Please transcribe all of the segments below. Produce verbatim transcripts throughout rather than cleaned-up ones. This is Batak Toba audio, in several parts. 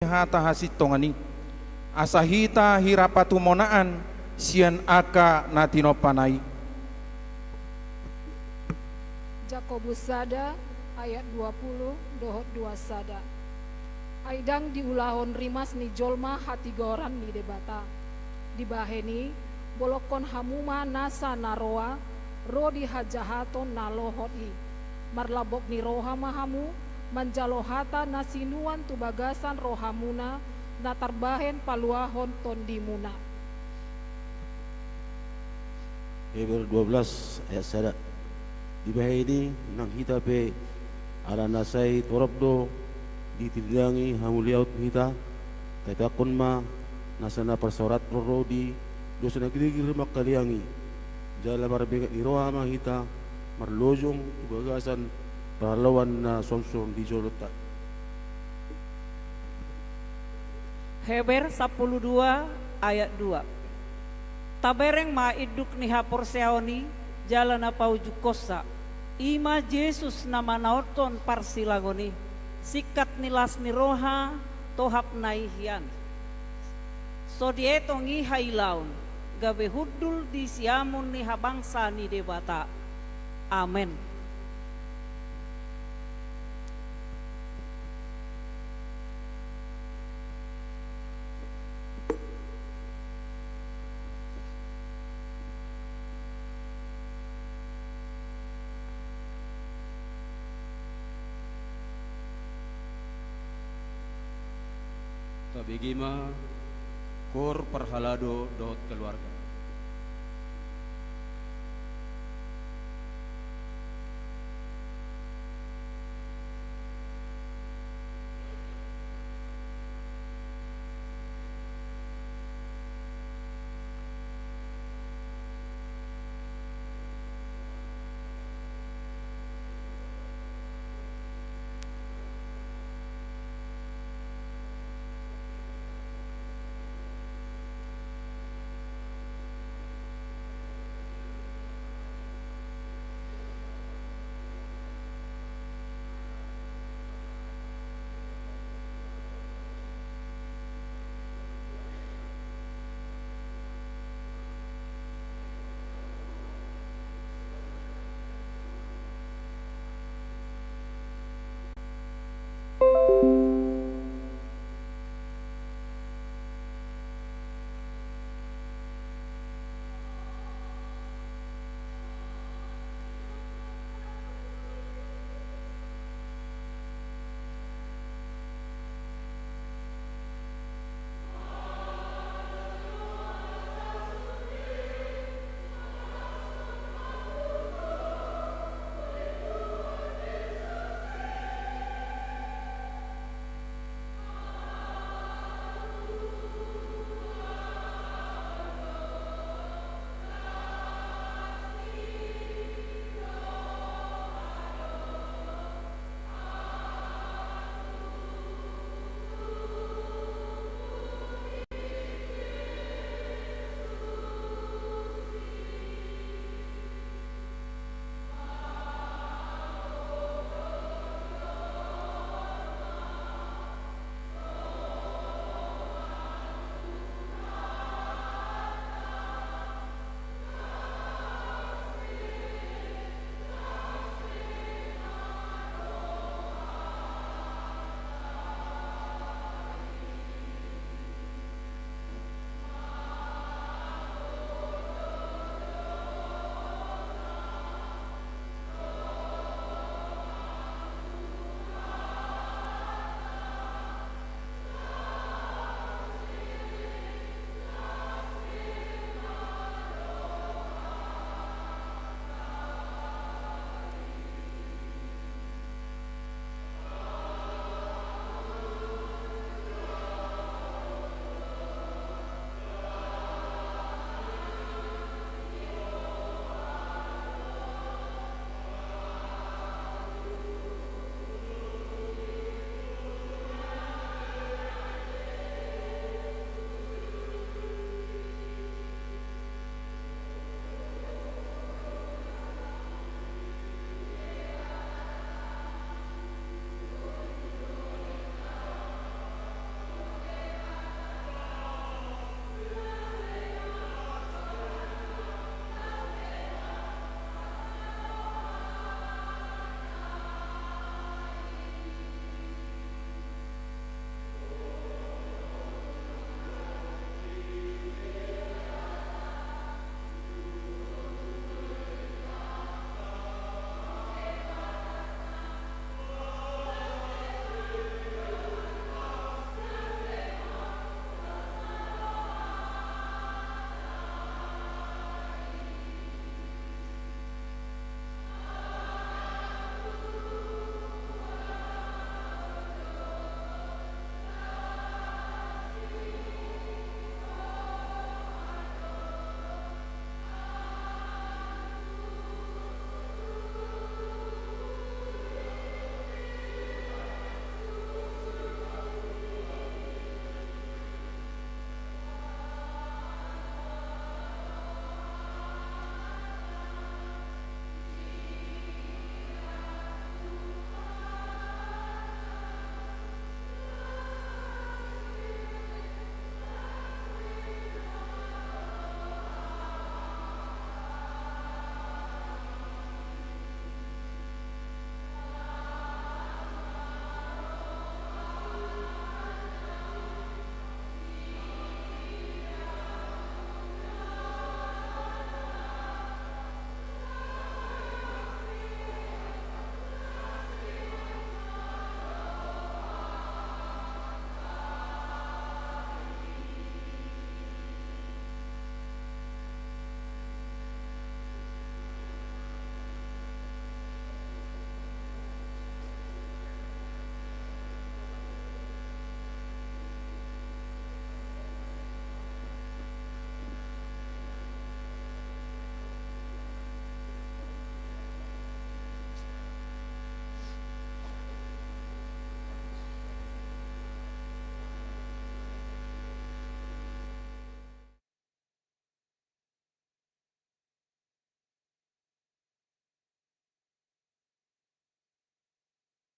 hata hasintongan i, asa hita hira patumonaan sian angka na tinompana i. Jakobus sada ayat dua puluh dohot dua sada. Ai ndang diulahon rimas ni jolma hatigoran ni Debata. Dibahen i, bolongkon hamu ma nasa na roa ro di hajahaton na lohot i. Marlambok ni roha ma hamu manjalo hata na sinuan tu bagasan rohamuna na tarbahen paluahon tondimuna. Heber dua belas ayat sada. Dibahen i nang hita pe, ala na sai torop do ditindangi hamuliaon hita, taitakkon ma nasa na parsaoran ro di dosa na girgir mangkaliangi, jala marbengket ni roha ma hita marlojong tu bagasan parhalauan na sonson di jolonta. Heber sampulu dua ayat dua. Tabereng ma induk ni haporseaon i jala na paujungkonsa, i ma Jesus na manaonhon parsilangon i, singkat ni las ni roha tohap na i hian. So dietong i hailaon, gabe hundul di siamun ni habangsa ni Debata. Amen. Tabege ma, koor parhalado dohot keluarga.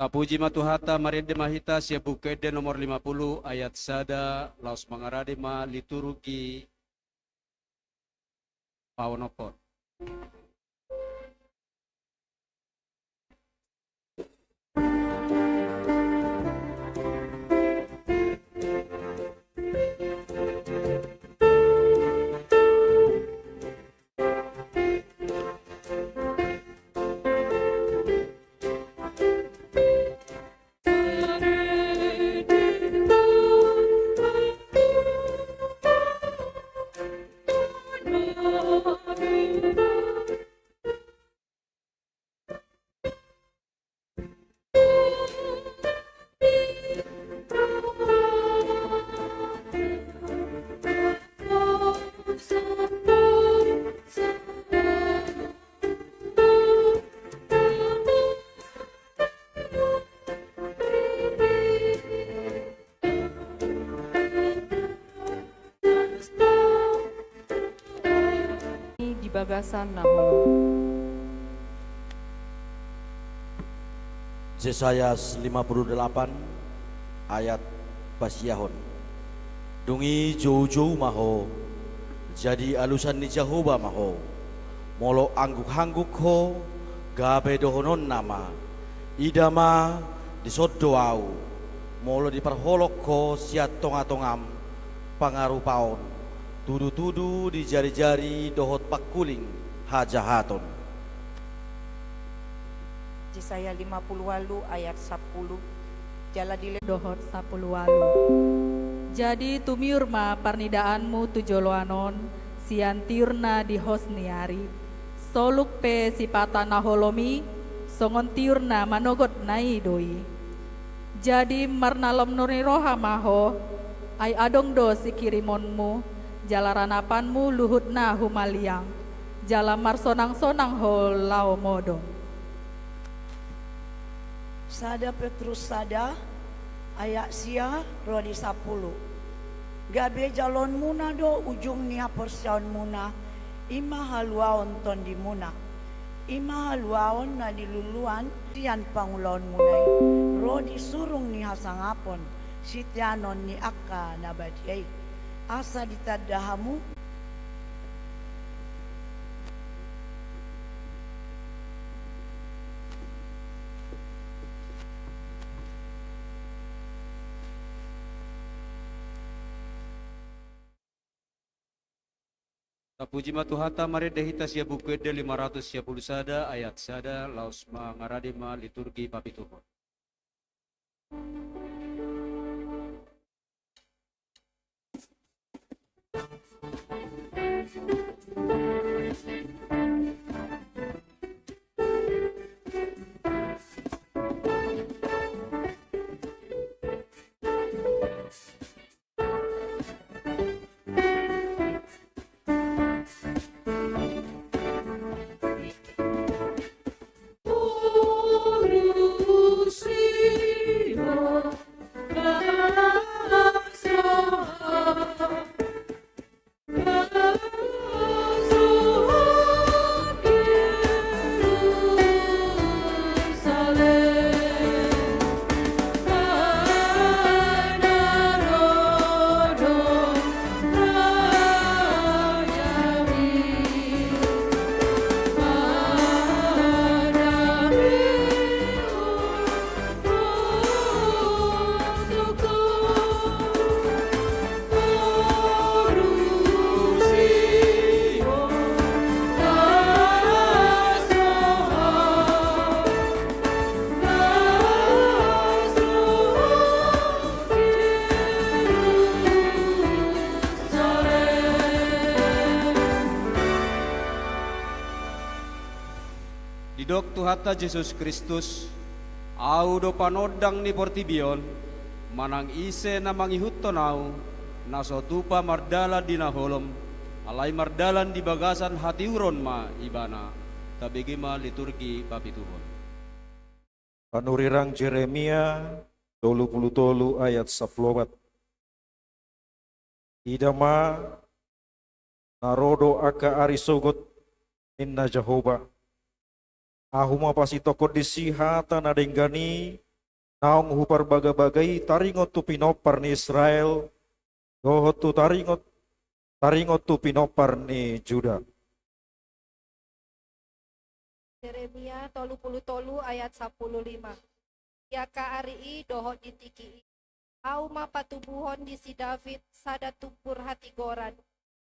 Tapuji ma Tuhanta, marende ma hita sian Buku Ende nomor lima puluh ayat sada, laos mangarade ma liturgi paonomhon. Di bagasan na holom. Jesayas lima puluh delapan ayat pasiahon. Dung i joujou ma ho, jadi alusan ni Jahowa ma ho. Molo angguk-angguk ho, gabe dohononna ma: Ida ma, dison do ahu. Molo diparholong ho sian tonga-tongam, pangarupaon tudu-tudu di jari-jari dohot pangkuling hajahaton. Jesaya lima puluh ualu ayat sampulu. Jala dile- dohot sampulu ualu. Jadi tumiur ma parnidaanmu tu joloan on, sian tiur na di hos ni ari. Soluk pe sipata na holom i, songon tiur na manogot na i do i. Jadi marnalom ni roha ma ho, ai adong do sikirimonmu, jala ranapanmu luhutna humaliang, jala marsonang-sonang ho laho modom. Sada Petrus sada, ayat sia ro di sampulu. Gabe jaloonmuna do ujung ni haporseaonmuna, i ma haluaon tondimuna. I ma haluaon na niluluan sian pangulaonmuna i, ro di surung ni hasangapon, siteanon ni angka na badia i. Asa ditanda hamu. Tapuji ma Tuhanta, marende hita sian Buku Ende lima ratus sia pulu sada ayat sada, laos mangarade ma liturgi papituhon. Didok Tuhanta Jesus Kristus: Ahu do panondang ni portibi on. Manang ise na mangihuthon Ahu, na so tupa mardalan di na holom, alai mardalan di bagasan hatiuron ma ibana. Tabege ma liturgi papituhon. Panurirang Jeremia tolu pulu tolu ayat sampulu opat. Ida ma, na ro do angka ari sogot, ninna Jahowa. Ahu ma pasitongkon disi hata na denggan i naung huparbagabaga i taringot tu pinompar ni Israel, dohot tu taringot, taringot tu pinompar ni Juda. Jeremia tolu pulu tolu ayat sampulu lima. Di angka ari i dohot di tingki i, Ahu ma patubuhon di si David sada tumpur hatigoran,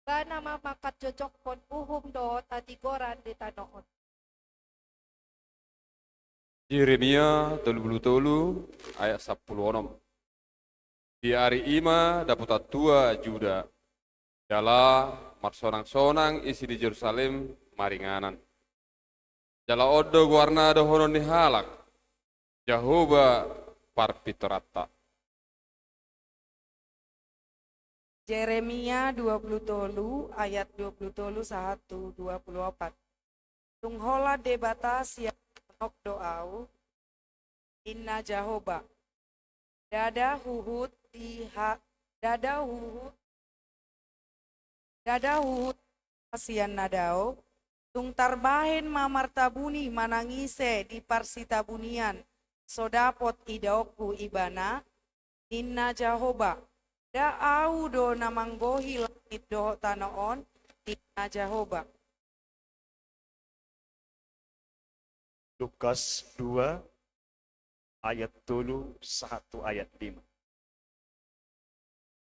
ibana ma mangkajojokhon uhum dohot hatigoran di tano on. Jeremia tolu pulu tolu ayat sampulu onom. Di ari i ma dapotan tua Juda, jala marsonangsonang isi ni Jerusalem maringanan. Jala on do goarna dohonon ni halak, Jahowa parpintoranta. Jeremia dua pulu tolu ayat dua pulu tolu sahat tu dua pulu opat. Tung holan Debata sian tonok do ahu, ninna Jahowa. Ndada huhut di ha, ndada huhut, ndada huhut sian na dao, tung tarbahen ma martabuni manang ise di parsitabunian so dapot idaonku ibana, ninna Jahowa. Nda ahu do na manggohi langit dohot tano on, ninna Jahowa. Lukas dua ayat tolu sahat tu ayat lima.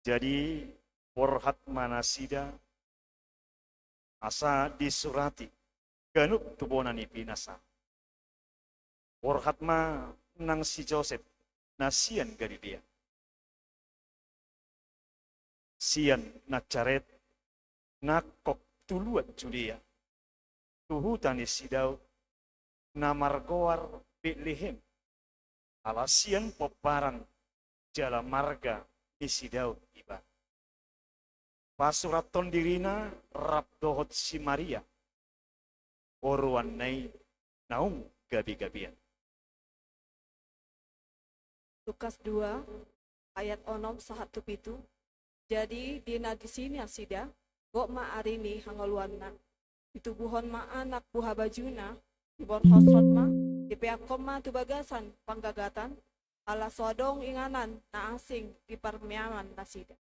Jadi borhat ma nasida asa disurati ganup tu bona ni pinasaran. Borhat ma nang si Josep na sian Galilea, sian Nasaret, nangkok tu luat Judea, tu huta ni si Daud, na margoar Betlehem, ala sian pomparan jala marga ni si Daud ibana. Pasurathon dirina rap dohot si Maria, oroanna i naung gabegabean. Lukas dua ayat onom sahat tu pitu. Jadi di na disi nasida, gok ma ari ni hangoluanna. Ditubuhon ma anak buhabajuna, diborhoshon ma, dipeakkon ma tu bagasan panggagatan, ala so adong inganan na asing di parmeaman nasida.